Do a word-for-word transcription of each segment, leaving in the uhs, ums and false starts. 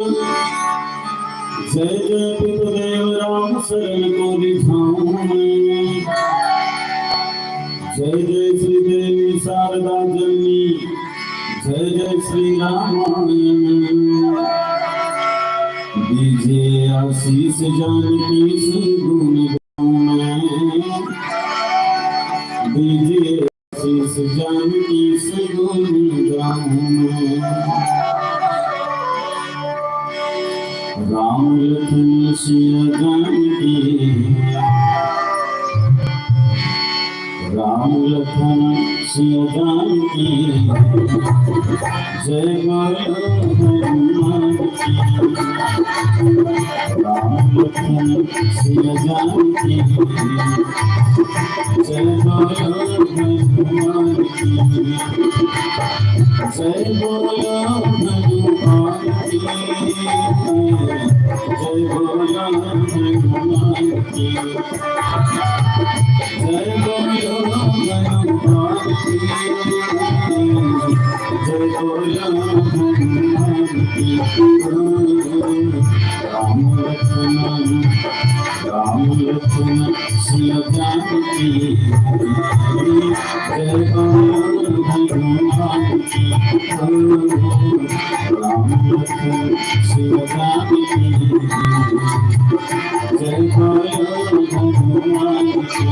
जय जय पितदेव राम शरण को रिझाऊं मैं। जय जय श्री देवी शारदा जननी, जय जय श्री रामायण। दीजिए आशीष जानकी से गुण गाऊं मैं। दीजिए आशीष जानकी से गुण गाऊं मैं। राम लखन सिया जानकी, राम लखन सिया जानकी, जय बोलो हनुमान की। राम लखन सिया जानकी, जय बोलो हनुमान की। जय बोलो हनुमान की। जय बोलो हनुमान की। जय बोलो हनुमान की। जय बोलो हनुमान की। राम लखन, राम लखन सिया जानकी। जय बोलो हनुमान की। राम लखन सिया जानकी। जय बोलो हनुमान की।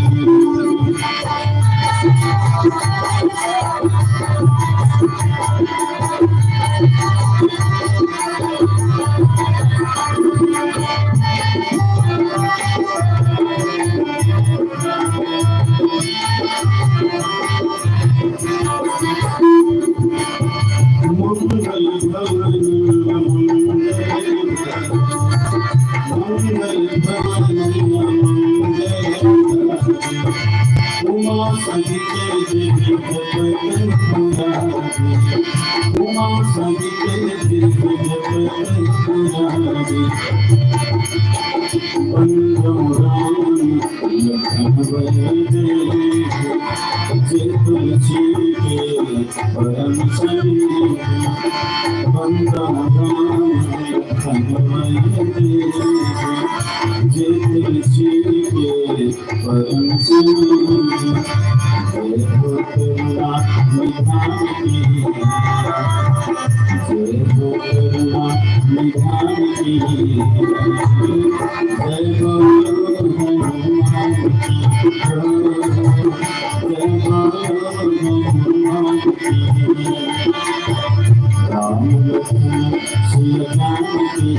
राम लखन सिया जानकी,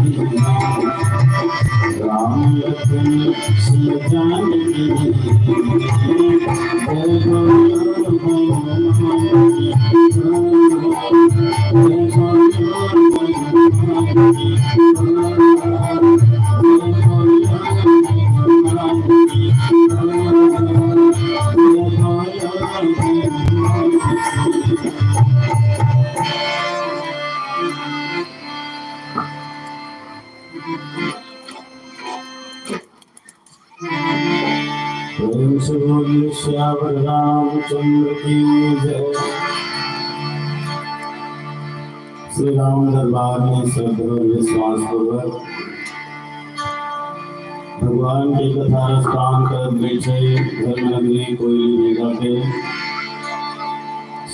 राम लखन सिया जानकी। जय बोलो हनुमान की। जय बोलो हनुमान की। जय बोलो हनुमान की। जय बोलो हनुमान की। प्रेम से बोलिए सियावर रामचंद्र की जय। श्री राम दरबार में श्रद्धा और विश्वास पूर्वक भगवान के कथा रस पान करत बइठे धर्म नगरी कोयली बेगा के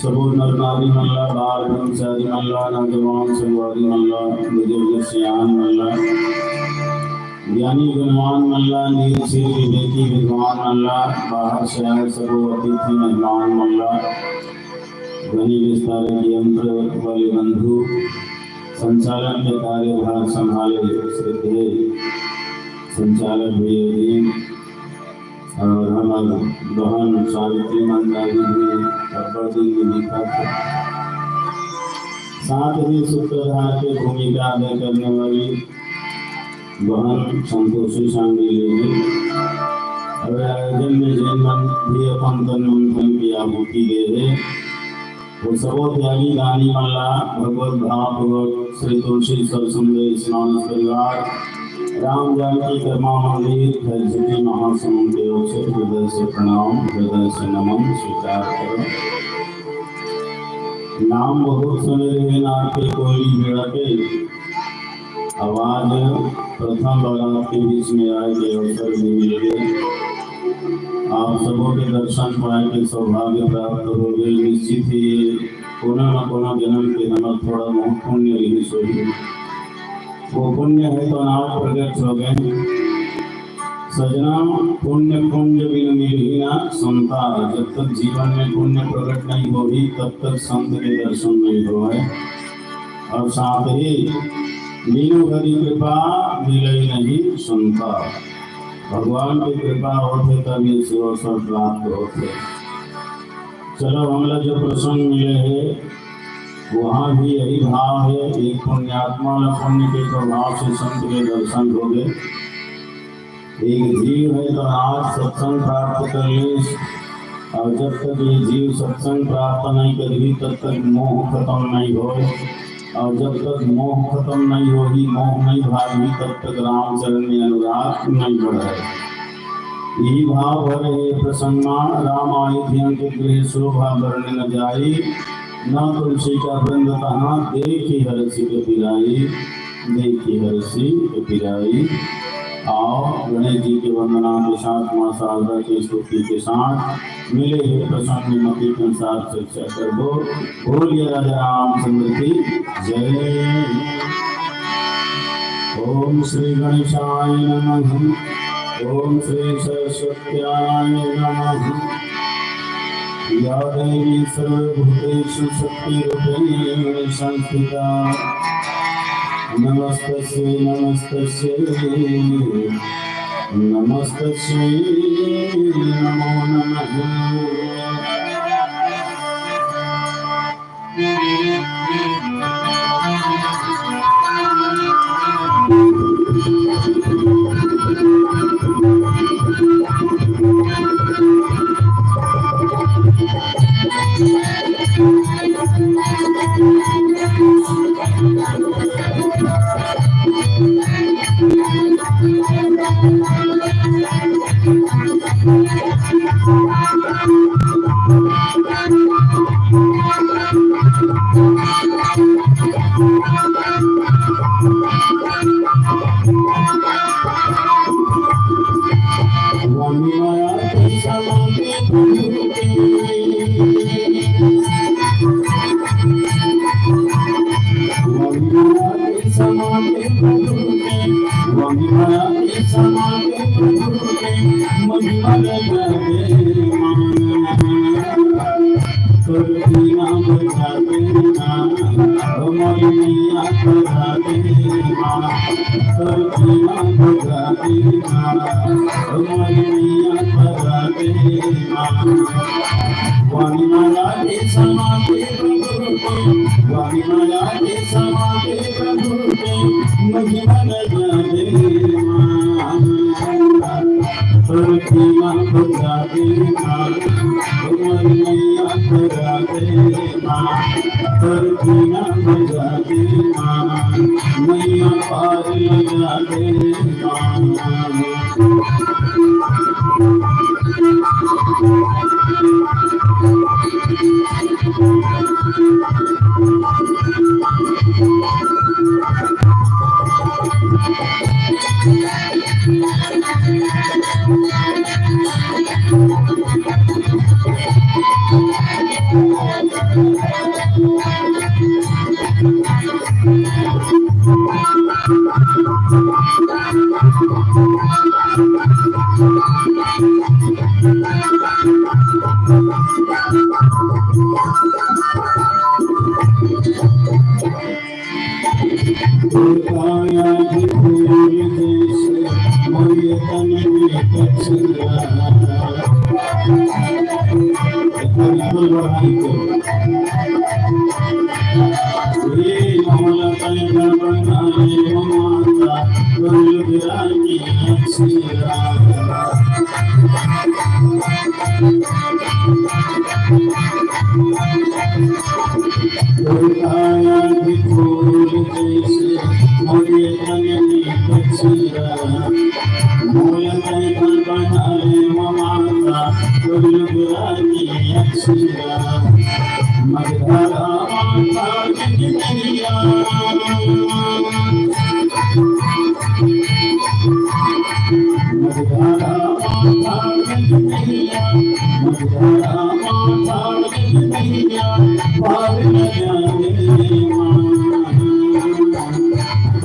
सबो नर नारी मन ला, बाल ब्रह्मचारी मन ला, नौजवान संगवारी मन ला, बुजुर्ग सियान मन ला, ज्ञानी गुणवान मन ला, नीक सिर विवेकी विद्वान मन ला, बाहर से आए सबो अतिथि मेहमान मन ला, ध्वनि विस्तारक यंत्र वाले बंधु, संचालन के कार्यभार संभाले श्रद्धेय संचालक भैया जी, और हमर बहन सावित्री मंदावी भी अब्बड़ दिन में दिखत हे। साथ ही सूत्रधार के भूमिका अदा करने वाली बहन संतोषी सांगली जी, और आयोजन में जेन मन भी अपन तन मन धन की आहुति दे हे, वो सबो त्यागी दानी मन ला भगवत भाव पूर्वक श्री तुलसी सरसुंदरी स्नान परिवार, राम जानकी कर्मा मंदिर, खैरझुटी महासमुंद के ओर से हृदय से प्रणाम, हृदय से नमन स्वीकार करो। नाम बहुत सुने रहे नार के कोयली बेड़ा के, आवाज प्रथम बार आपके बीच में आए के अवसर भी मिले। आप सबों के दर्शन पाए के सौभाग्य प्राप्त हो गए। निश्चित ही कोनो न कोनो जन्म के हमर थोड़ा बहुत पुण्य रहिस होही। वो पुण्य हे तो आज प्रगट हो गए। सजना, पुण्य पुंज बिनु मिलही न संता। जब तक जीवन में पुण्य प्रगट नहीं होही, तब तक संत के दर्शन नहीं होय। और साथ ही बिनु हरि कृपा मिलई नहीं संता। भगवान की कृपा होथे तब ये शिव अवसर प्राप्त होथे। चलो, हमला जो प्रसंग मिले हे, वहाँ भी यही भाव हे। एक पुण्यात्मा ला पुण्य के प्रभाव से संत के दर्शन हो गए। एक जीव हे तो आज सत्संग प्राप्त कर ले, और जब तक ये जीव सत्संग प्राप्त नहीं करही, तब तक मोह खत्म नहीं होय, और जब तक मोह खत्म नहीं होही, मोह नहीं भागही, तब तक रामचरण में अनुराग नहीं बढ़े। यही भाव भरे हे प्रसंग मा, राम आए धियन के गृह शोभा बरने न जाई, न तुलसी का वृंद तहाँ देखी हरषि कपि राई, देखी हरषि कपि राई। आओ, गणेश जी के वंदना के साथ, माँ शारदा की स्तुति के साथ मिले हुए प्रसंग में मति के अनुसार चर्चा करबो। बोलिए राजा रामचंद्र की जय। ओम श्री गणेशाय नमः। ओम श्री सरस्वत्याय नमः। या देवी सर्वभूतेषु शक्तिरूपेण संस्थिता, नमस्तस्यै, नमस्तस्यै, नमस्तस्यै नमो नमः।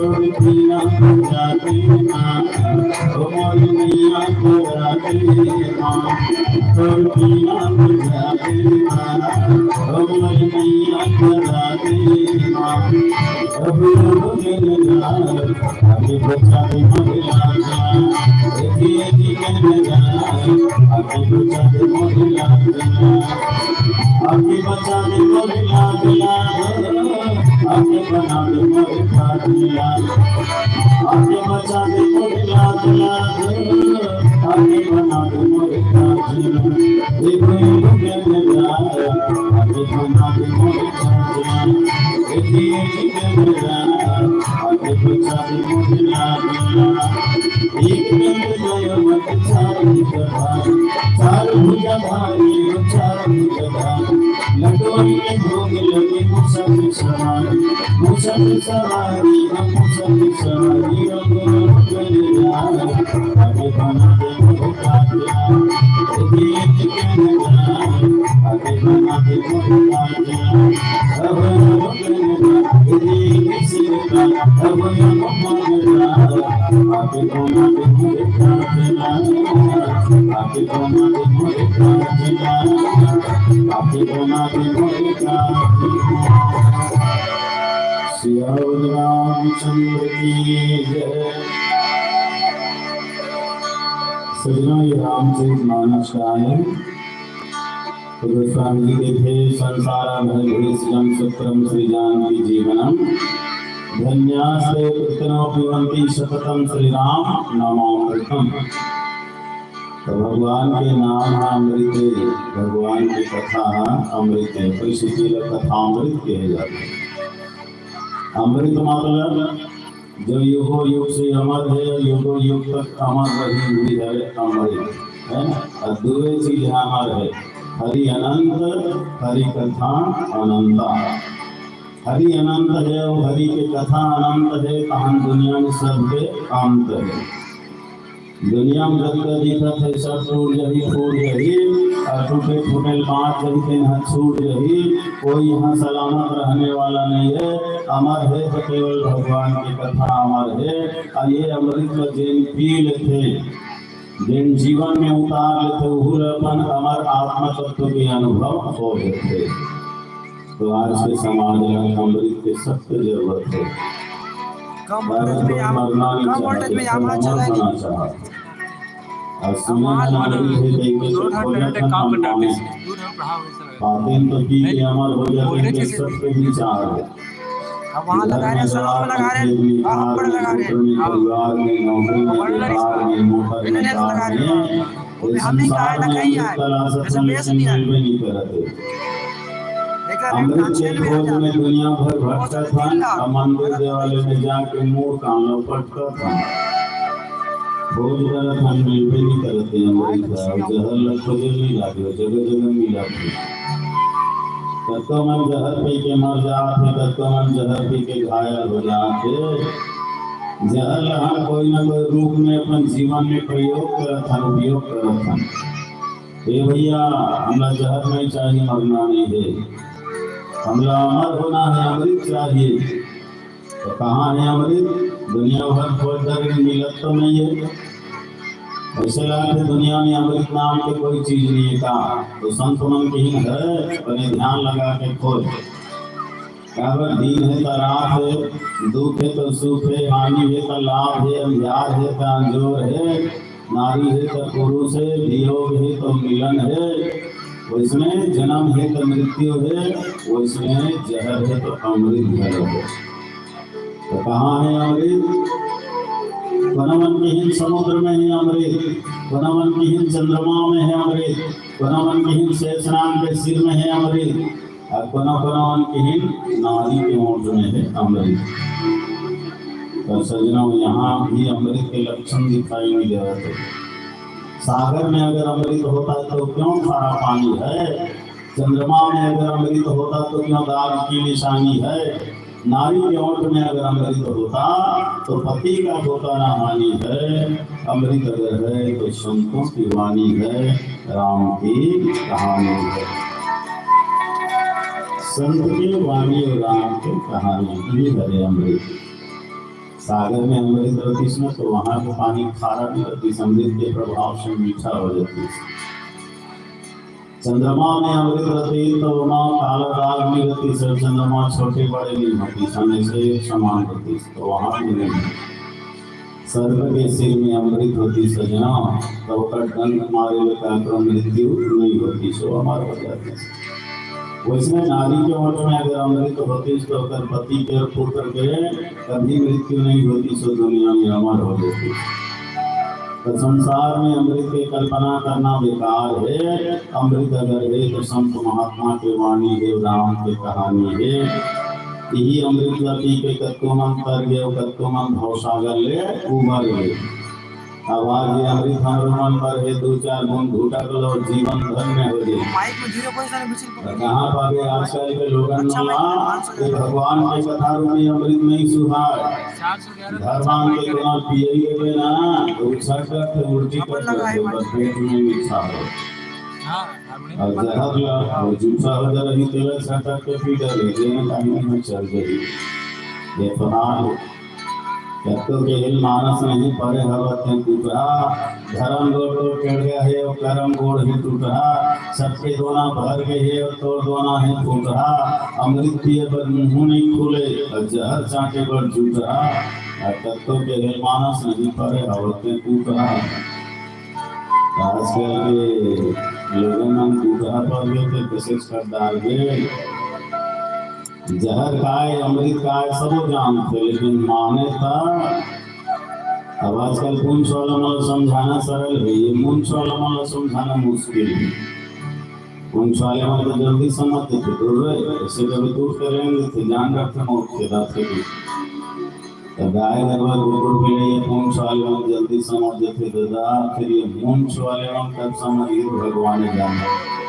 तोर पीना बुझा देना, ओ मोर मैया तोरा देना। तोर पीना बुझा देना, ओ मोर मैया तोरा देना। अब अब गन जा, अभी बचा दे मोर लाजा। देखिए जी गन जा, अभी बचा दे मोर लाजा। अभी बचा दे मोर लाजा। आके बना दे मोर काजला, आके बचा दे मोर काजला, आके बना दे मोर काजला। ए भैया के बेटा, आके बना दे मोर काजला। ए भैया के बेटा, आके बचा दे मोर काजला। एक मिनट गयो मत चार भुजा भारी, चार भुजा भारी, चार भुजा भारी। लड्डू में भोग लगे मुसफिर सवारी, मुसफिर सवारी, हम मुसफिर सवारी। रंग रंग गलिया, आगे बना दे मोर काजला। देख के नजारा, आगे बना दे मोर काजला। अब सियावर रामचंद्र की जय। सजना, ये रामचरित मानस का है। तो गोस्वामी जी के थे संसार भय भीषणम सूत्रम श्री जानकी जीवनम। धन्यास्ते कृतनो पिबंती सततम श्री राम नामामृतम। तो भगवान के नाम ह अमृत है, भगवान की कथा ह अमृत है, तो इसीलिए कथा अमृत कहे जाते हैं। अमृत मतलब जो युगों युग से अमर है, युगों युग तक अमर रही हुई है, अमृत है ना। और दो चीज अमर है, हरि अनंत, हरि कथा अनंता। हरि अनंत है और हरि के कथा अनंत है, तहन दुनिया में सबके अंत है। दुनिया में जतका दिखत है, सब टूट जही, फूट जही, और टूटे फूटे बाँच जही, तेन ह छूट जही। कोई यहाँ सलामत रहने वाला नहीं है। अमर है तो केवल भगवान की कथा अमर है। और ये अमृत ला जेन पी लेथे, जेन जीवन में उतार लेथे, उहू ला अपन अमर आत्मा तत्व के अनुभव हो जाथे। तो आज के समाज में अमृत के सख्त जरूरत है। कम वोल्टेज में यहाँ, मरना नहीं कम वोल्टेज में यहाँ चाहते, सब अमर होना चाहते। और सुने में अमृत है, देख के सब हो जाता है काम करना। पाते तो पी के अमर हो जाते हैं, सबके विचार है। अब वहाँ लगा रहे हैं, सड़क पे लगा रहे हैं, वहाँ पर लगा रहे हैं। परिवार में, नौकरी में, व्यापार में, मोटर में, कार में, वो भी हम ही का है ना, कहीं है, जैसे बेच दिया है। अमृत के खोज में दुनिया भर भटकत हन, आ मंदिर देवालय में जाके मुंह कान ला पटकत हन। खोज करत हन, मिलबे नहीं करत हे अमृत ह। जहर ला खोजे नहीं लागे, जगह जगह मिलत हे। कतको मन जहर पी के मर जात हे, कतको मन जहर पी के घायल हो जात हे। जहर ला हम कोई ना कोई रूप में अपन जीवन में प्रयोग करत हन, उपयोग करत हन। ए भैया, हमला जहर नहीं चाहिए, मरना नहीं है। हमला अमर होना है, अमृत चाहिए। तो कहाँ है अमृत? दुनिया भर खोज कर मिलत तो नहीं है। ऐसे लगथे दुनिया में अमृत नाम के कोई चीज नहीं है का? तो संत मन कहिन है, बने ध्यान लगा के खोज। काबर दिन है तो रात है, दुख है तो सुख है, हानि है तो लाभ है, अंधियार है तो अंजोर है, नारी है तो पुरुष है, वियोग है तो मिलन है, वैसने जन्म है तो मृत्यु है, वैसने जहर है तो अमृत घलो है। तो कहाँ है अमृत? कोनो मन कहिन समुद्र में है अमृत, कोनो मन कहिन चंद्रमा में है अमृत, कोनो मन कहिन शेषनाग के सिर में है अमृत, अउ कोनो कोनो मन कहिन नारी के ओंठ में है अमृत। पर सज्जनों, यहाँ भी अमृत के लक्षण दिखाई नहीं देवत हे। सागर में अगर अमृत होता तो क्यों खारा पानी है? चंद्रमा में अगर अमृत होता तो क्यों दाग की निशानी है? नारी के ओंठ में अगर अमृत होता तो पति का होता ना हानि है। अमृत अगर है तो संतों की वाणी है, राम की कहानी है। संत की वाणी और राम की कहानी, ये हरे अमृत। सागर में अमृत रतिस न, तो वहां के पानी खारा नहीं रतिस, अमृत के प्रभाव से मीठा हो जातिस। चंद्रमा में अमृत रतिस, तो वहां काला दाग नहीं रतिस, सब चंद्रमा छोटे बड़े नहीं होतिस, हमेशा एक समान रतिस, तो वहां भी नहीं। सर्प के सिर में अमृत होतिस सजना, तो ओकर डंक मारे ले काकरो मृत्यु नहीं होतिस, वो अमर हो जातिस। वैसने नारी के ओंठ में अगर अमृत होतिस, तो ओकर पति के और पुत्र के कभी मृत्यु नहीं होतिस, वो दुनिया में अमर हो जातिस। तो संसार में अमृत के कल्पना करना बेकार है। अमृत अगर है, तो संत महात्मा के वाणी है, राम के कहानी है। यही अमृत ला पी के कतको मन तर गए, कतको मन भवसागर ले उबर गए। अब आज ये अमृत हमरो मन बर हे, दू चार बूंद घूटा के लो, जीवन धन्य हो जाए। माइक में जीरो पॉइंट सारे मिसिंग पकड़। कहाँ पाबे आजकल के लोगन मन ला, ये भगवान के कथा रूपी अमृत नहीं सुहाय। चार सौ ग्यारह। घर मान के कोनो पियई देबे ना, तो उ छटक के उल्टी कर देथे, बस पेट में मीठा हो। हाँ, हमने और जहर ला, वो जूठा हो जा रही, तेला छटक के पी डरे, जेन टाइम में चल जाही। ये तो हाल है। कतको केहिल मानस नहीं परे हवत तें टूटहा, धरम गोड़ तोर टेड़ गया है, और करम गोड़ ही टूटहा, सबके दोना भर गए है, और तोर दोना है फूटहा, अमृत पिए बर मुंह नहीं खुले, और जहर चाटे बर जूठहा, और कतको केहिल मानस नहीं परे हवत तें टूटहा। आजकल के लोगन मन टूटहा पर गए थे, कोशिश कर डाल गए। जहर काय, अमृत काय, सबो जानथे, लेकिन माने त अब आजकल पूंछ वाला मन समझाना सरल है, ये मूंछ वाला मन समझाना मुश्किल है। पूंछ वाले मन तो जल्दी समझ देथे, दूर रहे, ऐसे कभी दूर कर लेंगे, तो जान रखते मौत के रात के भी। तो गाय गरवा कुकुर भी नहीं है, पूंछ वाले मन जल्दी समझ देथे, दादा, फिर ये मूंछ वाले मन कब समझ गए, भगवान ही जाने।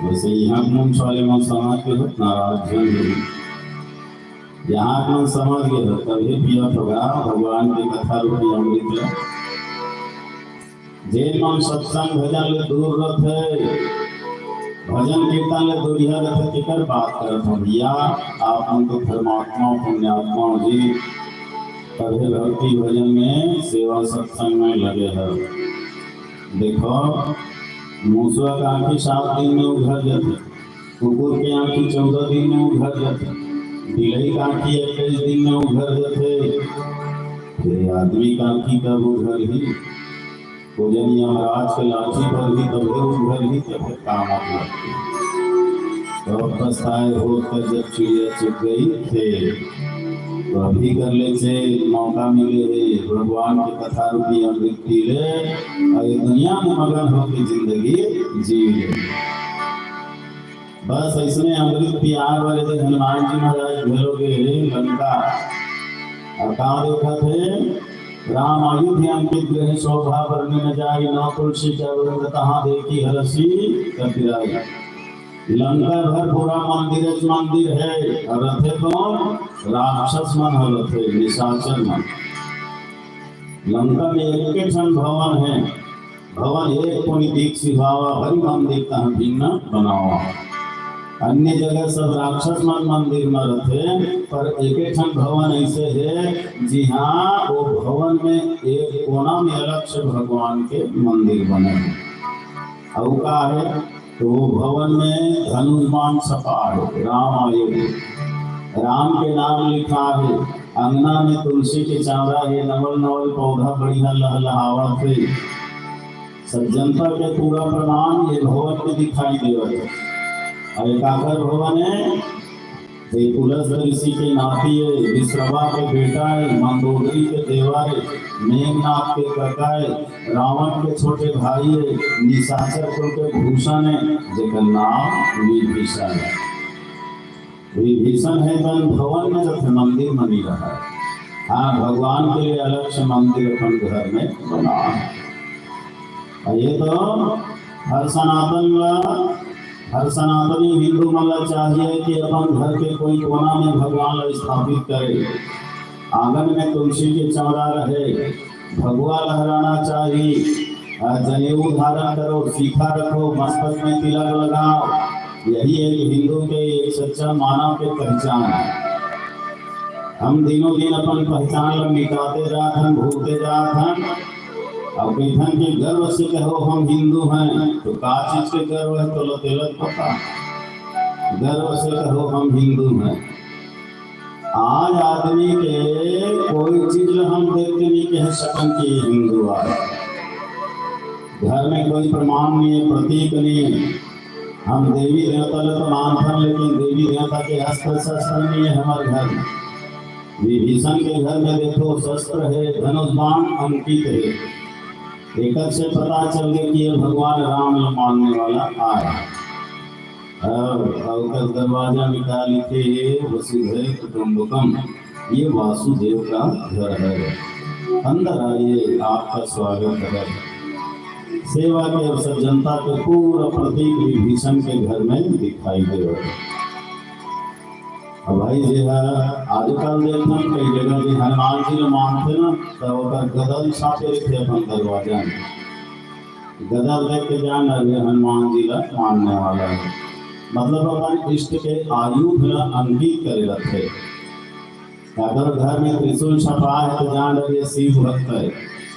वैसे यहाँ मूंछ वाले मन समझ के हो, नाराज झन हो। यहाँ मन समझ गए हो, तभी पियत होगा भगवान की कथा रूपी अमृत। जे मन सत्संग भजन ले दूर रथे, भजन कीर्तन ले दूरिया रथे, तेकर बात करत हो भैया। आप मन तो धर्मात्मा, पुण्यात्मा हो जी, तभे भक्ति भजन में, सेवा सत्संग में लगे हो। देखो, मूसवा का आँखी सात दिन में उघर जाथे, कुकुर के आँखी चौदह दिन में उघर जाथे, बिलई का आँखी इक्कीस दिन में उघर जाथे, फिर आदमी का आँखी कब उघरही? वो जन यमराज के लाठी पर भी तभे उघरही, तभे काम आप लगते। तो अब पछताए होत का जब चिड़िया चुग गई थे, तो अभी कर ले छे, मौका मिले रे, भगवान के कथा रूपी अमृत पी ले, और ये दुनिया में मगन होके जिंदगी जी ले। बस ऐसने अमृत पियाए वाले थे हनुमान जी महाराज घलो गे हे लंका। और का देखत हे, राम अयोध्या अंकित गृह शोभा बरने न जाय, नौ तुलसी के वृंद तहाँ देखी हरषि कपिराई। लंका भर पूरा मंदिर च मंदिर हे, और रथे कौन? राक्षस मन ह रथे, निशाचर मन। लंका में एक ठन भवन हे, भवन एक पुनि दीख सिहावा, हरि मंदिर तह भिन्न बनावा। अन्य जगह सब राक्षस मन मंदिर में रथे, पर एक ठन भवन ऐसे हे, जिहाँ वो भवन में एक कोना में अलग से भगवान के मंदिर बने हे। अउ का हे, तो वो भवन में धनुष बाण छपा हे, राम आए हे, राम के नाम लिखा हे, अंगना में तुलसी के चांवरा हे, नवल नवल पौधा बढ़िया लहलहावत हे। सब जनता के पूरा प्रमाण ये भवन में दिखाई देवत हे। अउ ये काकर भवन हे? ये पुलस्त्य ऋषि के नाती हे, विश्रवा के बेटा हे, मंदोदरी के देवर हे, मेघनाथ के कका हे, रावण के छोटे भाई हे, निशाचर कुल के भूषण हे, जेकर नाम विभीषण हे। विभीषण हे तन भवन में रथे, मंदिर में नहीं रहा। हाँ, भगवान के लिए अलग से मंदिर अपन घर में बना हे। और ये तो हर सनातन ला, हर सनातनी हिंदू मन ला चाहिए कि अपन घर के कोई कोना में भगवान ला स्थापित करे, आंगन में तुलसी के चौरा रहे, भगवा लहराना चाहिए, आ, जनेऊ धारण करो, शिखा रखो, मस्तक में तिलक लगाओ, यही एक हिंदू के, एक सच्चा मानव के पहचान हे। हम दिनों दिन अपन पहचान ला मिटाते जात हन, भूलते जात हन। अब कहिथन कि गर्व से कहो हम हिंदू हैं, तो का चीज के गर्व है, तो लो तेला पता। गर्व से कहो हम हिंदू हैं। आज आदमी के कोई चीज ला हम देख के नहीं कह सकन कि ये हिंदू आय। घर में कोई प्रमाण नहीं है, प्रतीक नहीं है। हम देवी देवता ला तो मानथन, लेकिन देवी देवता के अस्त्र शस्त्र नहीं है हमारे घर में। विभीषण के घर में देखो, शस्त्र है, धनुष बाण अंकित है। एकर से पता चल गया कि ये भगवान राम ला मानने वाला आय। और, और ओकर दरवाजा में का लिखे हे, वसुधैव कुटुंबकम, ये वासुदेव का घर है, अंदर आइए, आपका स्वागत है। सेवा के और सज्जनता के पूरा प्रतीक विभीषण के घर में दिखाई दे। अब भाई जी है, आजकल देखथन कई जगह जे हनुमान जी ला मानथे ना, तो ओकर गदा छापे रहिथे अपन दरवाजा में। गदा देख के जान डर, ये हनुमान जी ला मानने वाला है। मतलब अपन इष्ट के आयुध ला अंकित करे रहिथे। काकरो घर में त्रिशूल छपा है तो जान डर, ये शिव भक्त है।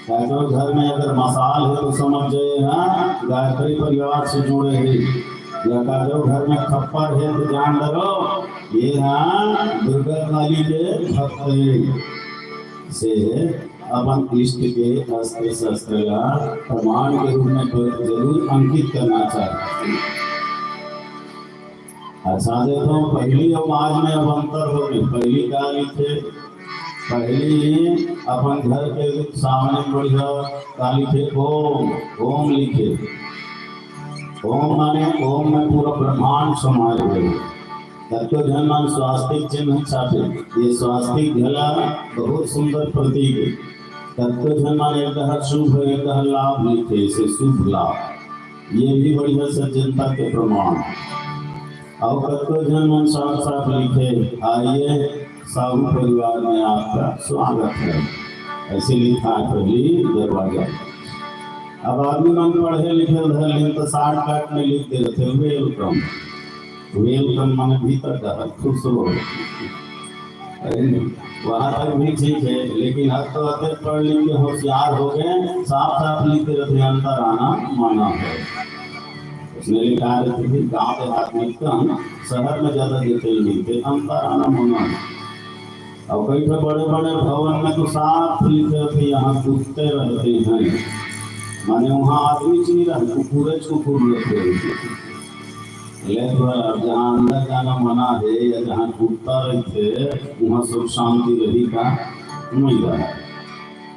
काकरो घर में अगर मसाल है तो समझ जाए, हाँ, गायत्री परिवार से जुड़े हैं। या काकरो घर में खप्पर है तो जान डरो, ये हाँ दुर्गा काली के भक्त है। से अपन इष्ट के अस्त्र शस्त्र ला प्रमाण के रूप में प-, जरूर अंकित करना चाहिए। अच्छा, देखो, पहली और आज में अब अंतर हो गए। पहली का लिखे, पहली अपन घर के सामने बढ़िया का लिखे, ओम, ओम लिखे। ओम माने ओम में पूरा ब्रह्मांड समाये हुए। कतको झन मन स्वास्तिक चिन्ह छापे, ये स्वास्तिक घला बहुत सुंदर प्रतीक है। कतको झन मन एक डहर शुभ, एक डहर लाभ लिखे, इसे शुभ लाभ, ये भी बढ़िया सज्जनता के प्रमाण। और कतको झन मन साफ साफ लिखे, आइए, साहू परिवार में आपका स्वागत है, ऐसे लिखा है पहली दरवाजा। अब आदमी मन पढ़े लिखे उधर लिख तो shortcut में लिख दे रहे थे, welcome। Welcome माने भीतर डहर, खुश रहो। अरे, वहाँ तक भी ठीक है, लेकिन अब तो अतने पढ़ लिख के होशियार हो गए, साफ साफ लिख दे रहे थे, अंदर आना मना है। उसने लिखा रहते थे, गाँव देहात में कम, शहर में ज्यादा detail मिलते, अंदर आना मना है। और कई ठो बड़े बड़े भवन में तो साफ लिखे थे, यहाँ कुत्ते रहते हैं, माने वहाँ आदमी च नहीं रहते, कुकुरे च कुकुर रहते हैं। ले तो अब जहाँ अंदर जाना मना है या जहाँ कुत्ता रहते, वहाँ सुख शांति रही का? नहीं रहा।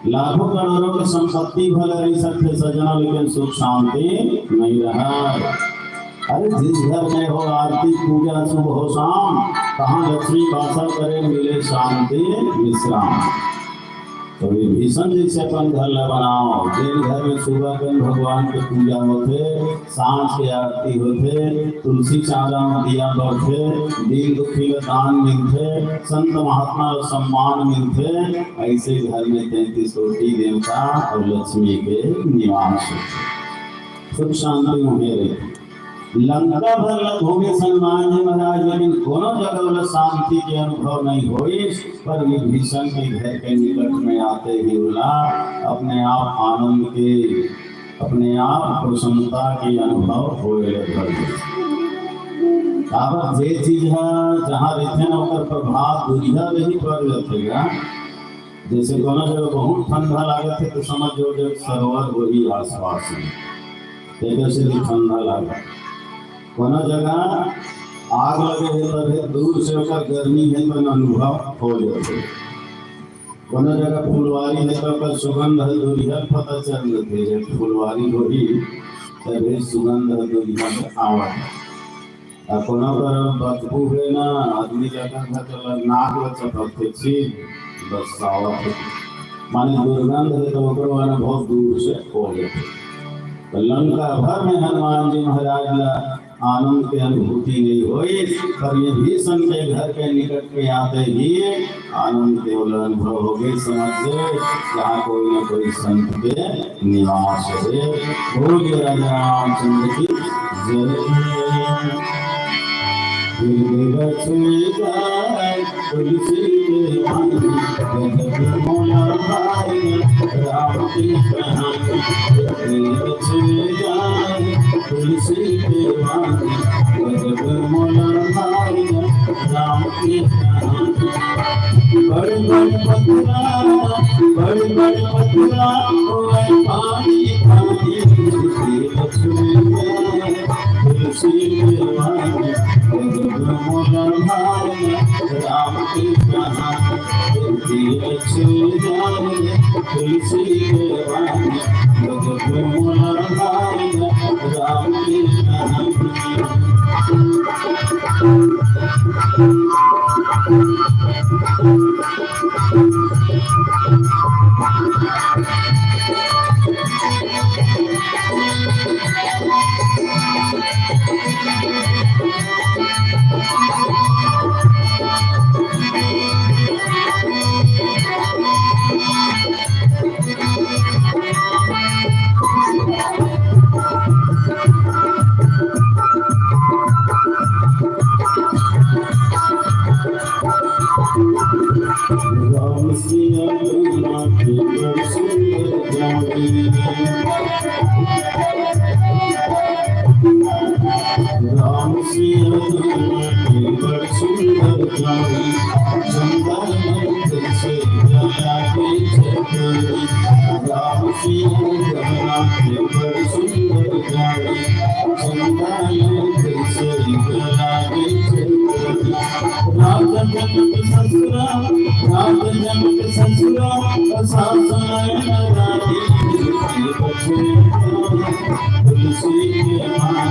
लाखों करोड़ों की संपत्ति भले रही सकते सज्जना, लेकिन सुख शांति नहीं रहा। अरे, जिस घर में हो आरती पूजा सुबह हो शाम, तहाँ लक्ष्मी वासा करे, मिले शांति विश्राम। तो विभीषण जैसे अपन घर ला बनाओ, जेन घर में सुबह के भगवान के पूजा होथे, सांझ के आरती होथे, तुलसी चांदा में दिया बरथे, दीन दुखी ला दान मिलथे, संत महात्मा ला सम्मान मिलथे, ऐसे घर में तैंतीस कोटि देवता और लक्ष्मी के निवास होथे। सुख शांति उहें रहिथे। लंका भर ला घूमिस हनुमान जी महाराज, लेकिन कोनो जगह ओला शांति के अनुभव नहीं होइस, पर विभीषण के घर के निकट में आते ही ओला अपने आप आनंद के, अपने आप प्रसन्नता के अनुभव होए लगथे। काबर जे चीज ह जहाँ रहिथे ना, ओकर प्रभाव दूरिहा ले ही पड़ जाथे गा। जैसे कोनो जगह बहुत ठंडा लागत है, तो समझ लो, जब सरोवर वही आसपास है, तेकर से भी ठंडा लागत। कोनो जगह आग लगे है, तब है दूर से ओकर गर्मी है, तो अनुभव हो जाथे। कोनो जगह फुलवारी है, तो ओकर सुगंध है, दूरिहा पता चल जाथे, जब फुलवारी होही, तब है सुगंध है, दूरिहा से आवत है। आ कोनो कर बदबू हे ना, आदमी जाकर घर चला, नाक ल चपकथे, छी, बस सावत हे। माने दुर्गंध हे, तो ओकरो अनुभव दूर से हो जाथे। तो लंका भर में हनुमान जी महाराज ला आनंद के अनुभूति नहीं होई, पर विभीषण के घर के निकट में आते ही आनंद के अनुभव हो गई। समझ से यहाँ कोई ना कोई संत के निवास है। बोलिए राजा रामचंद्र की जय। हृदय छुई जाए तुलसी के पानी, गजब मोला भाई राम की कहानी। हृदय छुई जाए तुलसी के पानी, गजब मोला भाई राम की कहानी। बड़ बड़ पथरा, बड़ बड़ पथरा होए पानी पानी, हृदय छुई जाए तुलसी के पानी, गजब मोला भाई राम की कहानी। तुलसी के पानी, गजब मोला भाई राम की कहानी। राम सिया राम सिया बड़ सुंदर जान, चंदा नंद से प्यारा के छतरी। राम सिया राम के बड़ सुंदर जान, चंदा नंद से प्यारा के छतरी। राजा जनक ससुरा, राजा जनक ससुरा, सास नैन रानी, तुलसी के माँ।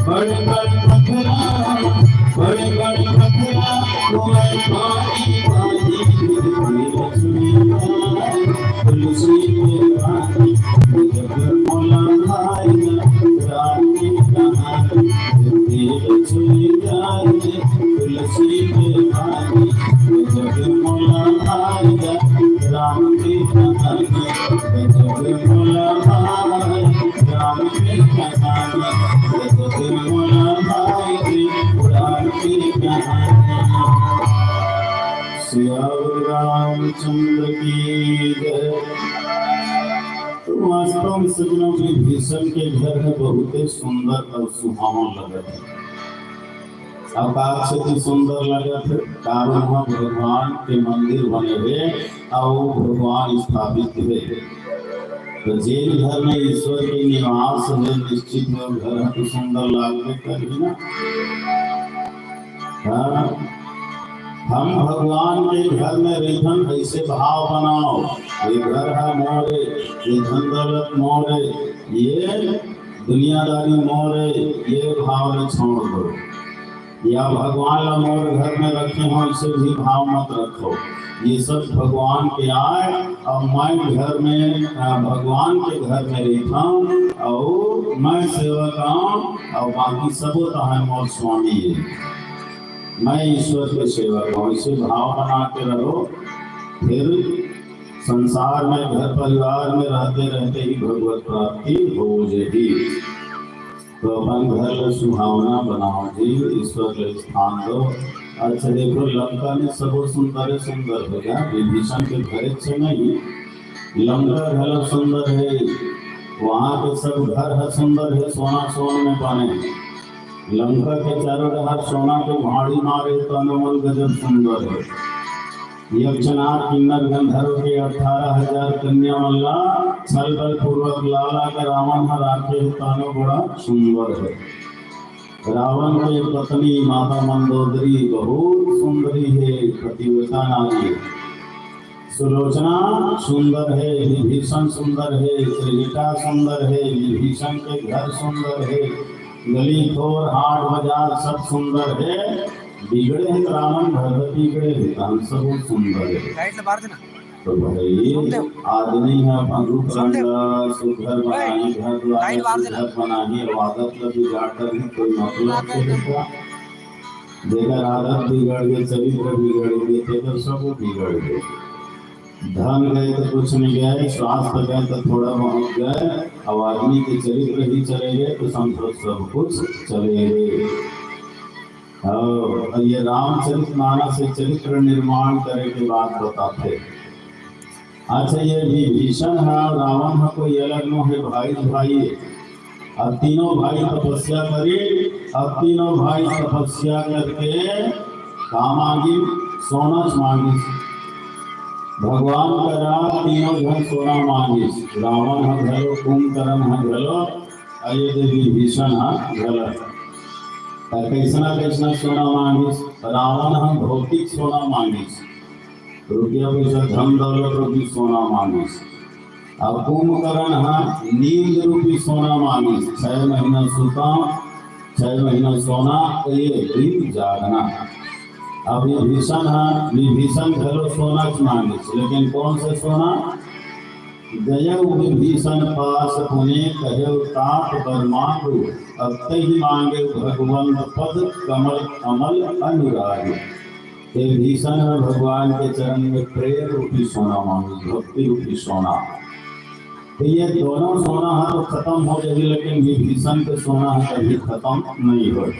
बड़े बड़े पथरा, बड़े बड़े पथरा, कोई पानी पानी, तुलसी के पानी, जब मोला भाई राम की कहानी, तुलसी के पानी, तुलसी के पानी, जब मोला भाई राम की कहानी। सियावर रामचंद्र की जय। तो वास्तव में सज्जनों, विभीषण के घर ह बहुते सुंदर अउ सुहावन लगत हे। अब काबर से कि सुंदर लगत हे, कारण वहाँ भगवान के मंदिर बने हे अउ भगवान स्थापित हे। तो जेन घर में ईश्वर के निवास हे, निश्चित में घर ह तो सुंदर लागबे करही ना। हाँ, हम भगवान के घर में रहिथन, ऐसे भाव बनाओ, ये घर ह मोरे, ये धन दौलत मोरे, ये दुनियादारी मोरे, ये भाव ल छोड़ दो। या भगवान ला मोर घर में रखे हो, ऐसे भी भाव मत रखो। ये सब भगवान के आय, अब मैं घर में, अ, भगवान के घर में रहता हूँ, और मैं सेवक हूँ, और बाकी सबो तहन मोर स्वामी है। मैं ईश्वर के सेवक हूँ, ऐसे भाव बना के रहो। फिर संसार में, घर परिवार में रहते रहते ही भगवत प्राप्ति हो जाएगी। तो अपन घर ला सुहावना बनाओ जी, ईश्वर के स्थान दो। अच्छा देखो, लंका में सबो सुंदर सुंदर हो गया, विभीषण के घरे से नहीं, लंका घलो सुंदर है, वहाँ के सब घर है सुंदर है, सोना सोन में बने। लंका के चारों डहर सोना के भाड़ी मारे, तन मन गजब सुंदर है। यक्षनाग किन्नर गंधर्व के अठारह हजार कन्या मन ला छल बल पूर्वक लाला के रावण ह राखे हे, तानो बड़ा सुंदर है। रावण के पत्नी माता मंदोदरी बहुत सुंदरी है, पतिव्रता नारी है। सुलोचना सुंदर है, विभीषण सुंदर है, त्रिजटा सुंदर है, विभीषण के घर सुंदर है, गली खोर हाट बाजार सब सुंदर है। बिगड़े हैं रावण घर, बिगड़े हैं तहन सब सुंदर है। लाइट से बाहर देना। तो भाई, सुन दे। आदमी है अपन रूप रंग ला सुघर बनाही, घर द्वार ला सुघर बनाही, और आदत ला बिगाड़ कर भी कोई मतलब नहीं है। जेकर आदत बिगड़ गए, चरित्र बिगड़ गए, तेकर सब बिगड़ गए। धन गए तो कुछ नहीं गए, स्वास्थ्य गए तो थोड़ा बहुत गए, अब आदमी के चरित्र ही चले गए तो समझो सब कुछ चले गए। और ये रामचरित मानस से चरित्र निर्माण करे के बात बताथे। अच्छा, ये विभीषण है, रावण है, कोई अलग नो है, भाई भाई है। अब तीनों भाई तपस्या करे, अब तीनों भाई तपस्या करके का मांगी? सोना च मांगी। भगवान करा तीनों झन सोना मांगिस, रावण ह घलो, कुंभकर्ण ह घलो, अउ ये दे विभीषण ह घलो। त कइसना कइसना सोना मांगिस? रावण ह भौतिक सोना मांगिस, रुपया पैसा धन दौलत रूपी सोना मांगिस। अब कुंभकर्ण ह नींद रूपी सोना मांगिस, छह महीना सुता, छह महीना सोना, एक दिन जागना। अब विभीषण ह, विभीषण घलो सोना च मांगिस, लेकिन कौन से सोना? गयउ विभीषण पास पुनि कहेउ तात बर मांगु, अब तहि मांगेउ भगवंत पद कमल अमल अनुराग। ये विभीषण ह भगवान के चरण में प्रेम रूपी सोना मांगिस, भक्ति रूपी सोना। तो ये दोनों सोना ह तो खतम हो जाही, लेकिन विभीषण के सोना ह कभी खतम नहीं होय,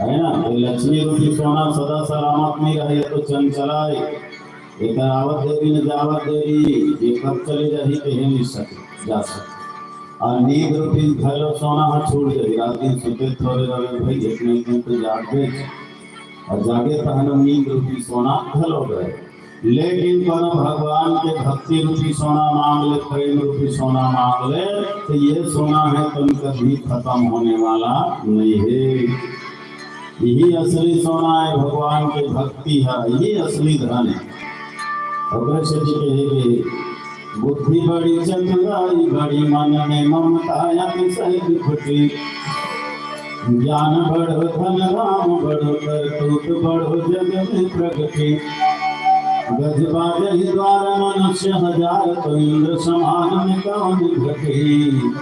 है ना? तो लक्ष्मी रूपी सोना सदा सलामत नहीं रहे, ये तो चंचला है, एकर आवत देरी न जावत देरी, ये कब चले जाही, कहे नहीं सके, जा सके। और नींद रूपी घलो सोना ह छूट जाही, रात दिन सुते थोरे रहे भाई, एक न एक दिन तो जागबे, और जागे तहन नींद रूपी सोना घलो गए। लेकिन कोनो भगवान के भक्ति रूपी सोना मांग ले, प्रेम रूपी सोना मांग ले, तो ये सोना है, तुम कभी खतम होने वाला नहीं है। यही असली सोना है, भगवान के भक्ति है, यही असली धन है। ओकरे सेती कहे गे, बुद्धि बड़ी चतुराई बड़ी, मन में ममता अतिशय दुखती। ज्ञान बढ़ो धन धाम बढ़ो, करतूत बढ़ो जग में प्रगति। गज बाजहि द्वार मनुष्य हजार, तो इंद्र समान में कवन घटी।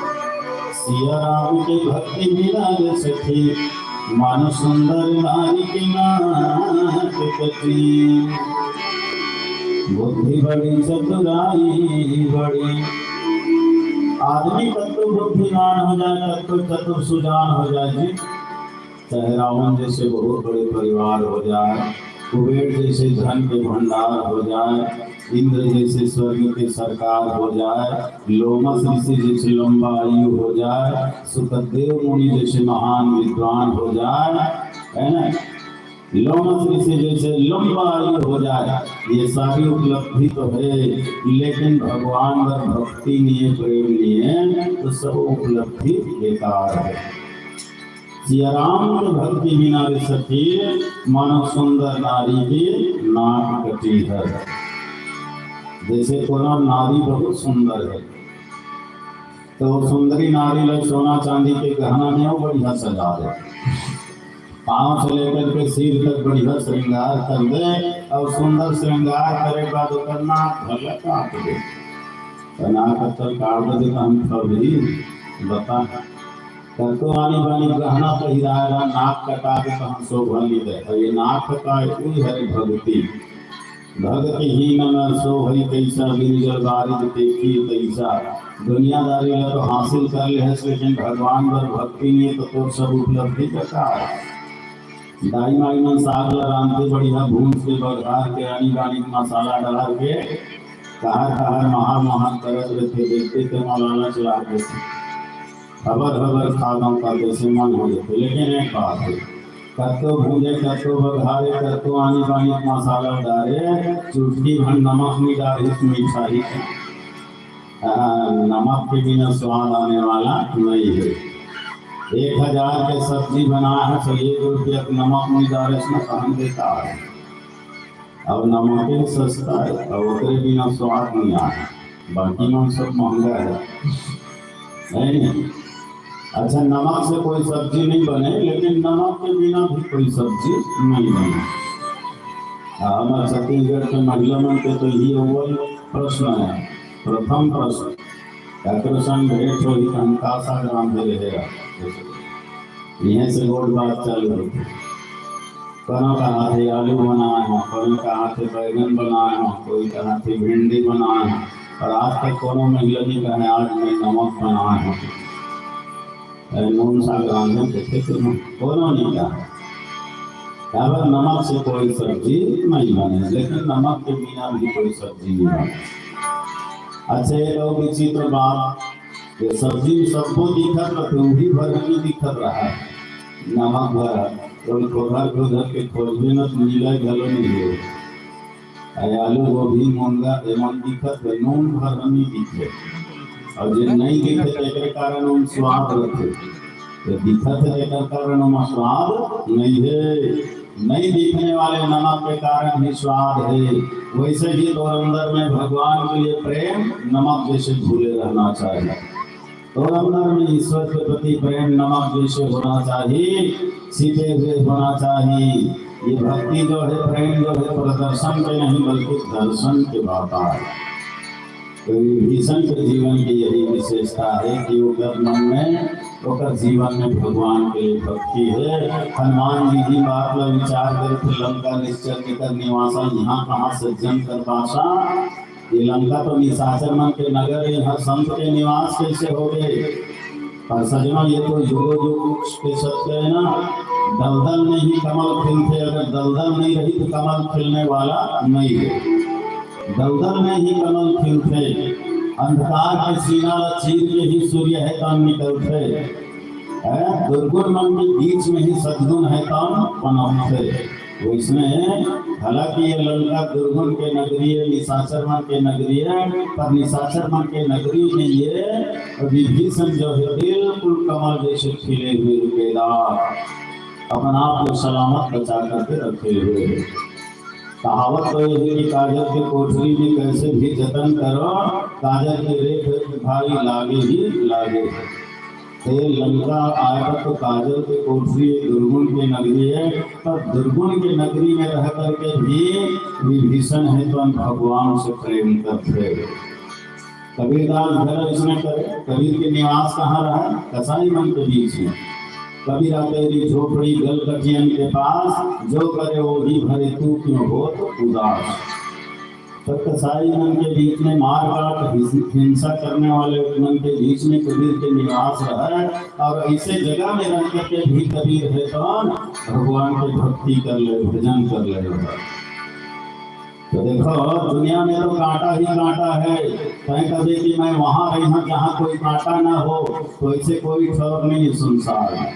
सिया राम के भक्ति बिना रे सखी, मानो सुंदर नारी के नाक कटी। बुद्धि बड़ी चतुराई बड़ी। आदमी कतको बुद्धिमान हो जाए, कतको चतुर सुजान हो जाए जी, चाहे रावण जैसे बहुत बड़े परिवार हो जाए, कुबेर जैसे धन के भंडार हो जाए, इंद्र जैसे स्वर्ग के सरकार हो जाए, लोमस ऋषि जैसे लंबा आयु हो जाए, सुखदेव मुनि जैसे महान विद्वान हो जाए, है ना, लोमस ऋषि जैसे लंबा आयु हो जाए, ये सारी उपलब्धि तो है, लेकिन भगवान अगर भक्ति नहीं है, प्रेम नहीं है, तो सब उपलब्धि बेकार है। सिया राम के भक्ति बिना रे सखी, मानो सुंदर नारी के नाक कटी है। जैसे कोनो नारी बहुत सुंदर है, तो सुंदरी नारी ला सोना चांदी के गहना में वो बढ़िया सजा दे। पाँव से लेकर के सिर तक बढ़िया श्रृंगार कर दे, और सुंदर श्रृंगार करे के बाद ओकर नाक घला काट दे। तो नाक अक्कल काट दे तो हम खबरी बता। कतको आनी बानी गहना पहिराए ला, नाक कटा के तो हम शोभा नहीं दे। और ये नाक कटाए कोई हरे भक्ति। भक्तिहीन न सोहई तैसा, बिन जल बारिज देखी तैसा। दुनियादारी ला तो हासिल कर ले हस, लेकिन भगवान बर भक्ति नहीं है, तो तोर सब उपलब्धि बेकार। दाई माई मन साग ला रांधथे बढ़िया भूंज के, बघार के, आनी बानी के मसाला डाल के, कहर कहर महार महार करत रहथे, देखते ते मन लालच लाग देथे। हबर हबर खा गाँव का कैसे मन हो जाते। लेकिन एक बात है, कत्तो भूंजे, कत्तो बघारे, कत्तो आनी बानी मसाला डारे, चुटकी भर नमक नहीं डारे तो मीठा ही का। हाँ, नमक के बिना स्वाद आने वाला नहीं है। एक हजार के सब्जी बना है तो एक रुपया के नमक नहीं डारे, इसमें कहाँ देता है? अब नमकीन सस्ता है, अब ओकरे बिना स्वाद नहीं आए, बाकी मन सब महंगा है, है नहीं? अच्छा, नमक से कोई सब्जी नहीं बने, लेकिन नमक के बिना भी कोई सब्जी नहीं बने। हाँ, हमारे छत्तीसगढ़ के महिला मन के तो ये अव्वल प्रश्न है, प्रथम प्रश्न। काकरो संग भेंट होही त हम का साग रांधे रहेगा? इहें से गोठ बात चालू होथे। कोनो कहाथे आलू बनाए हो, कोनो कहाथे बैगन बनाए हो, कोई कहाथे भिंडी बनाए हो, और आज तक कोनो महिला नहीं कहे आज मैं नमक बनाए हो। अरे नून साग रांधे थे, थे कोनो नहीं कहा। काबर नमक से कोई सब्जी नहीं बने, लेकिन नमक के बिना भी कोई सब्जी नहीं बने। अच्छा, एक और विचित्र बात, ये सब्जी में सबको दिखत, तो उही भर नहीं दिखत रहा है, नमक भरा। तो खोधर खोधर के खोजबे न, तो मिले घलो नहीं हो। अरे आलू गोभी मुनगा एमन दिखत है, नून भर नहीं दिखे। और जे नहीं दिखे, तेकर कारण ओम स्वाद रथे। तो दिखत है, तेकर कारण ओमा स्वाद नहीं है। नहीं दिखने वाले नमक के कारण ही स्वाद है। वैसे ही तो अंदर में भगवान के लिए प्रेम नमक जैसे घुले रहना चाहिए। और अंदर में ईश्वर के प्रति प्रेम नमक जैसे होना चाहिए, छिपे हुए होना चाहिए। ये भक्ति जो है, प्रेम जो है, प्रदर्शन के नहीं, बल्कि दर्शन के वाता है। तो विभीषण के जीवन की यही विशेषता है कि ओकर मन में, ओकर जीवन में भगवान के लिए भक्ति है। हनुमान जी की बात ला विचार करके लंका निश्चर के कर निवासा, यहाँ कहाँ सज्जन कर बासा। ये लंका तो निशाचर मन के नगर है, यहाँ संत के निवास कैसे हो गए? पर सजनों, ये तो युगो युग के सत्य है ना। दलदल में ही कमल खिलथे, अगर दलदल नहीं रही तो कमल खिलने वाला नहीं है। दलदल में ही कमल खिलथे, अंधकार के सीना ला चीर के ही सूर्य है तन निकलथे। है, दुर्गुण मन के बीच में ही सद्गुण है तन पनपथे। वैसने हालांकि ये लंका दुर्गुण के नगरी है, निशाचर मन के नगरी है, पर निशाचर मन के नगरी में ये विभीषण जो है बिल्कुल कमल जैसे खिले हुए रुपेदार, अपना आप को सलामत बचा करके रखे हुए है। कहावत तो ये है कि काजर के कोठरी में कैसे भी जतन करो, काजर के रेख भारी लागे ही लागे। ते लंका आए तो काजर के कोठरी दुर्गुण के नगरी है, पर दुर्गुण के नगरी में रह करके भी विभीषण है तो हम भगवान से प्रेम करते हैं। कबीरदास घर इसमें करे, कबीर के निवास कहाँ रहा? कसाई मन के बीच में। कबीर आते री झोपड़ी गल कटियन के पास, जो करे वो ही भरे तू क्यों होत उदास। तो कसाई मन के बीच में मारकाट, हिंस-, हिंसा करने वाले मन के बीच में कबीर के निवास रहा है, और ऐसे जगह में रह करके भी कबीर है तो भगवान की भक्ति कर ले, भजन कर ले। तो देखो, दुनिया में तो कांटा ही कांटा है। कहीं कभी कि मैं वहां रही हूँ जहाँ कोई कांटा ना हो, तो ऐसे कोई ठौर नहीं है संसार में।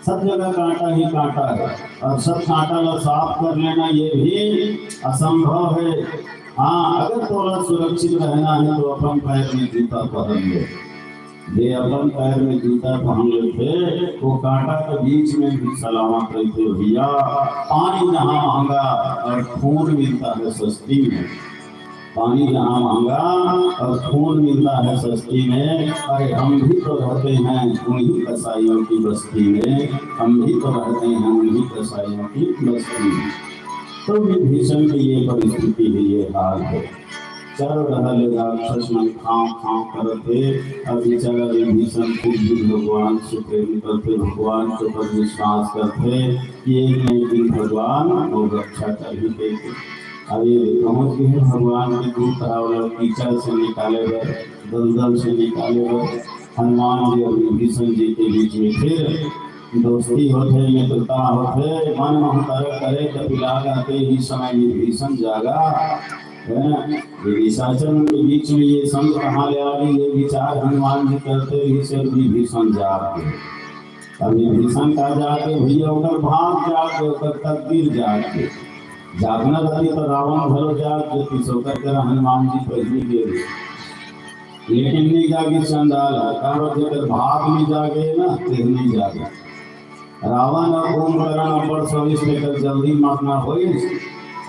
सब जगह कांटा ही कांटा है, और सब कांटा ला साफ कर लेना ये भी असंभव है। हाँ, अगर थोड़ा सुरक्षित रहना है तो अपन पैर में जूता पहन ले। जे अपन पैर में जूता पहन लेथे, वो कांटा के बीच में भी सलामत रहते भैया। पानी जहाँ महंगा और खून मिलता है सस्ती में, पानी जहाँ महंगा और खून मिलता है सस्ती में। अरे हम भी तो रहते हैं उन्हीं कसाइयों की बस्ती में, हम भी तो रहते हैं उन्हीं कसाइयों की बस्ती में। तो विभीषण की ये परिस्थिति है, ये हाल है। चारों डहर ले राक्षस मन खांव खांव करत हे। अब बेचारा विभीषण फिर भी भगवान से प्रेम करथे, भगवान के ऊपर विश्वास करथे कि एक न एक दिन भगवान वो रक्षा कर ही देथे। अब ये पहुंच गए हैं भगवान के दूत, रावण कीचड़ से निकाले बर, दलदल से निकाले बर हनुमान जी और विभीषण जी के बीच में फिर दोस्ती होथे, मित्रता होथे। मन महूं तरक करे कपिला कहते ही समय विभीषण जागा, है ना? ये निशाचर के बीच में ये संग कहाँ ले आ गई, ये विचार हनुमान जी करते ही से विभीषण जाग गए। अब विभीषण का जाके भैया ओकर भाग जाके, ओकर तकदीर जाके। जागना रहती तो रावण घलो जाग जतिस, ओकर करा हनुमान जी पहिली गे रहे। लेकिन नहीं जागे चंडाल, काबर जेकर भाग नहीं जागे ना, तेह नहीं जागे। रावण और कुंभकर्ण अब्बड़ सविष्ट कर जल्दी मरना होइस,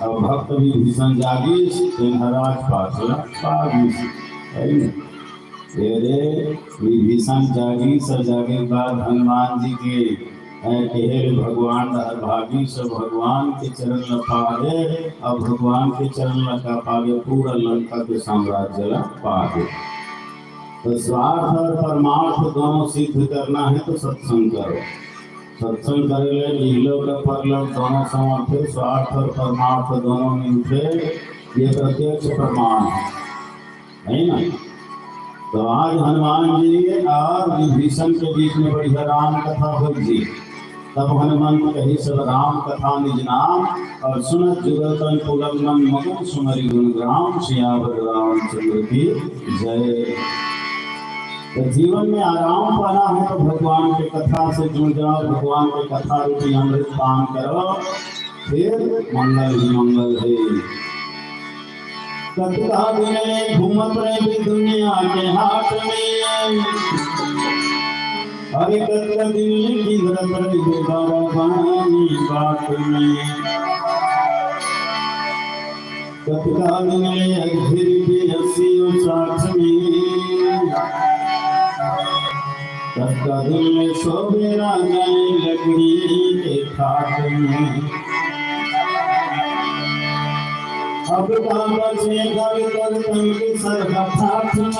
और भक्त विभीषण जागिस, तेन राजपाट ला पागिस। है ना? ये रे, विभीषण जागिस, जागे के बाद हनुमान जी के, ए, कहे ले भगवान डहर भागिस, भगवान के चरण ला पागे, अब भगवान के चरण ला का पागे, पूरा लंका के साम्राज्य ला पागे। तो स्वार्थ और परमार्थ दोनों सिद्ध करना है तो सत्संग करो। सत्संग करे ले इहलोक परलोक दोनों समर्थ है, स्वार्थ और परमार्थ दोनों मिलथे, ये प्रत्यक्ष प्रमाण है, है ना? तो आज हनुमान जी और विभीषण के बीच में बढ़िया राम कथा होइस जी। तब हनुमंत कहिस सब राम कथा निज नाम, और सुनत जुगल तन पुलक मन मगन सुमरि गुण ग्राम, सियावर रामचंद्र की जय। तो जीवन में आराम पाना है तो भगवान के कथा से जुड़ जाओ, भगवान के कथा रूपी अमृत पान करो, फिर मंगल ही मंगल है। कतका दिन ले घूमत रहे दुनिया के हाट में, अरे कतका दिन ले किंदरत रहे बारा बानी बाट में। कतका दिन ले अघिर के अस्सी साठ में, कतका दिन ले सोबे ना जाए लकड़ी के खाट में। अब का बचे घर कर तन के सरहा ठाठ में।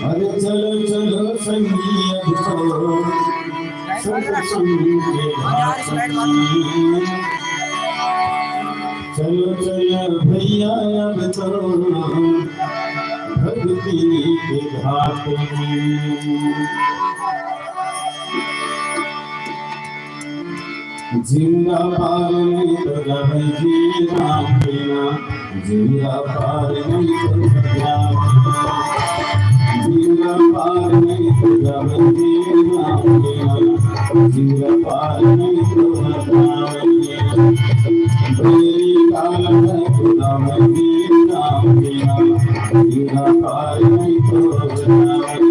अरे चलो चलो संगी अब तो सत्संग के घाट में। चलो चलो भैया अब तो भक्ति के घाट में। जिंदा पार नहीं तो जावे जी राम बिना, जिंदा पार नहीं तो जावे, जिंदा पार नहीं तो जावे जी राम बिना, जिंदा पार नहीं तो जावे। मेरी काल है खुदा में जी राम बिना, जिंदा पार नहीं तो जावे।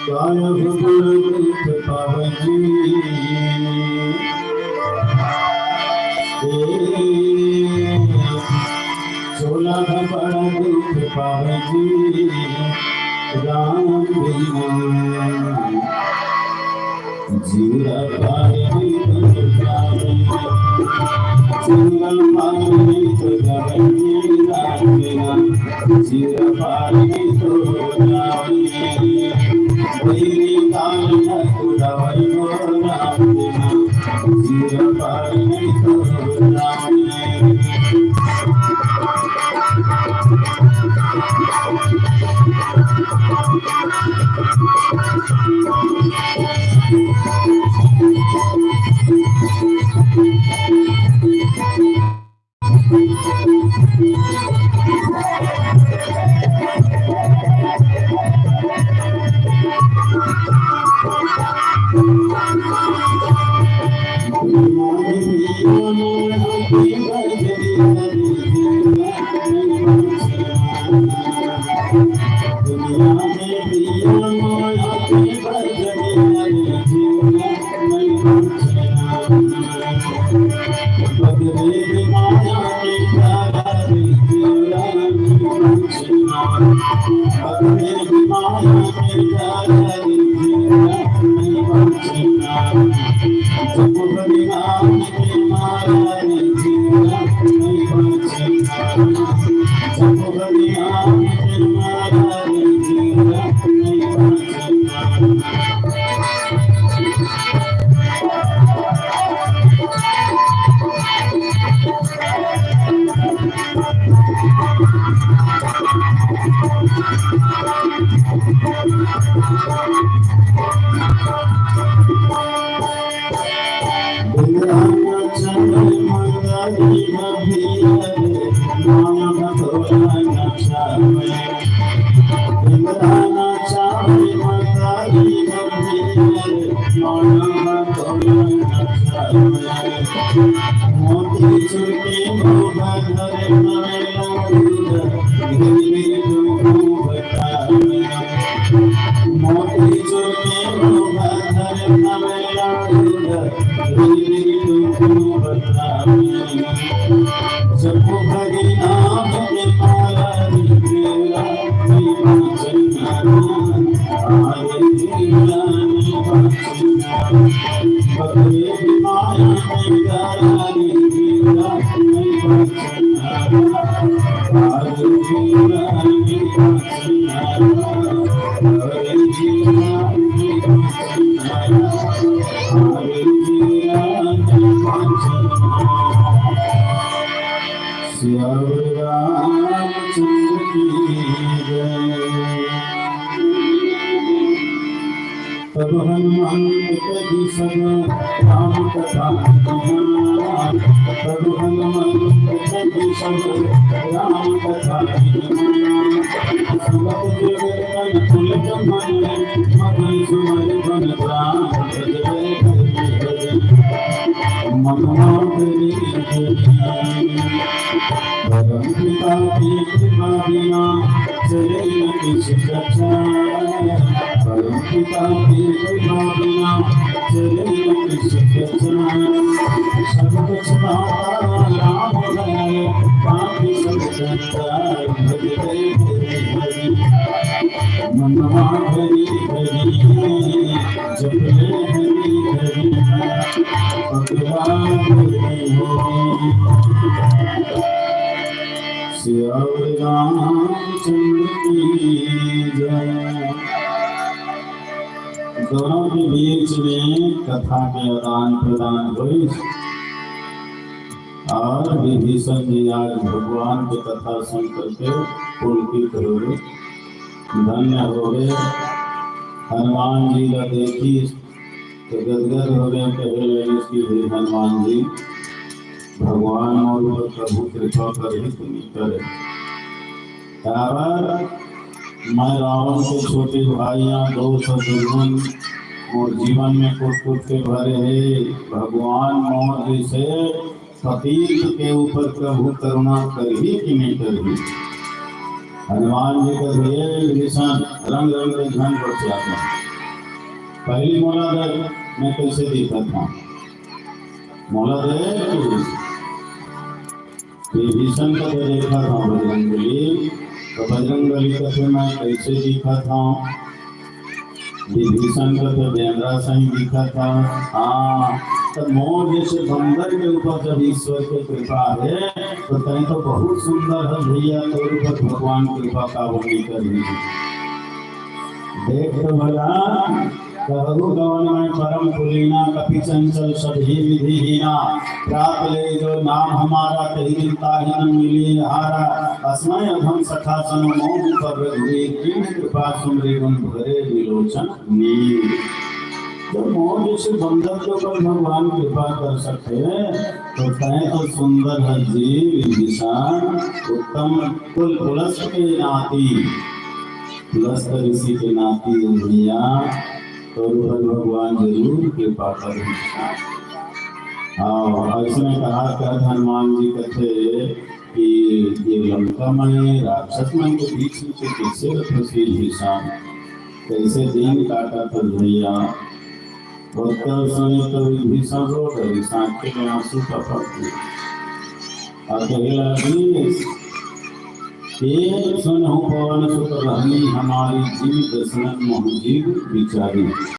काल बड़ दुख पावे जी, ए, चोला बड़ दुख पावे जी, राम बिना जीरा पार नहीं तो जावे। दोनों के बीच में कथा के आदान प्रदान होइस और विभीषण जी आज भगवान के कथा सुन करके पुलकित हो गए, धन्य हो गए। हनुमान जी ला देखिस तो गदगद हो गए, कहे लगिस कि हे हनुमान जी, भगवान मोर ऊपर प्रभु कृपा करही कि नहीं करे। काबर मैं रावण के छोटे भाई, यहाँ दोष और दुर्गुण मोर जीवन में कुट कुट के भरे हे। भगवान मोर जैसे पतित के ऊपर प्रभु करुणा करही कि नहीं करही। हनुमान जी कथे, "हे विभीषण, रंग रंग के झन बरसात हे। पहली मोला दे, मैं कैसे दिखत हूँ, मोला दे।" विभीषण कथे, "देखत हूँ बजरंग बली।" तो बजरंग बली कथे, "मैं कैसे दिखत हूँ?" विभीषण कथे, "बेंदरा सही दिखत हूँ।" हाँ, तो मोर जैसे बंदर के ऊपर जब ईश्वर के कृपा हे, तो तैं तो बहुत सुंदर हे भैया, तोर ऊपर भगवान कृपा का वो नहीं कर रही। देख तो भला, कहु कवन मैं परम कुलीना, कपि चंचल सदहि विधिहीना। प्रात ले जो नाम हमारा, कहि दिन ताहि न मिली हारा। असमय अधम सखा सम मोहु पर रघुवीर, कीन्ह कृपा सुमरि गुन भरे विलोचन नीर। जब मोर जैसे बंदर के ऊपर भगवान कृपा कर सकते हैं, तो तैं तो सुंदर हे जी विभीषण, उत्तम कुल पुलस्त के नाती, पुलस्त ऋषि के नाती हे भैया, तो ऊपर भगवान जरूर कृपा करें। हाँ, अइसने कहा, कहा हनुमान जी कथे कि ये लंका में राक्षस मन के बीच में तो कैसे रखो से विभीषण, कैसे दिन काटत हे भैया। और कल समय तो विभीषण रो रहे, आंखों में आंसू टपक गए। और कहे लगी, एक सुनहु पवन सुत रहनी हमारी, जिन दसरथ मोहु जीव बिचारी।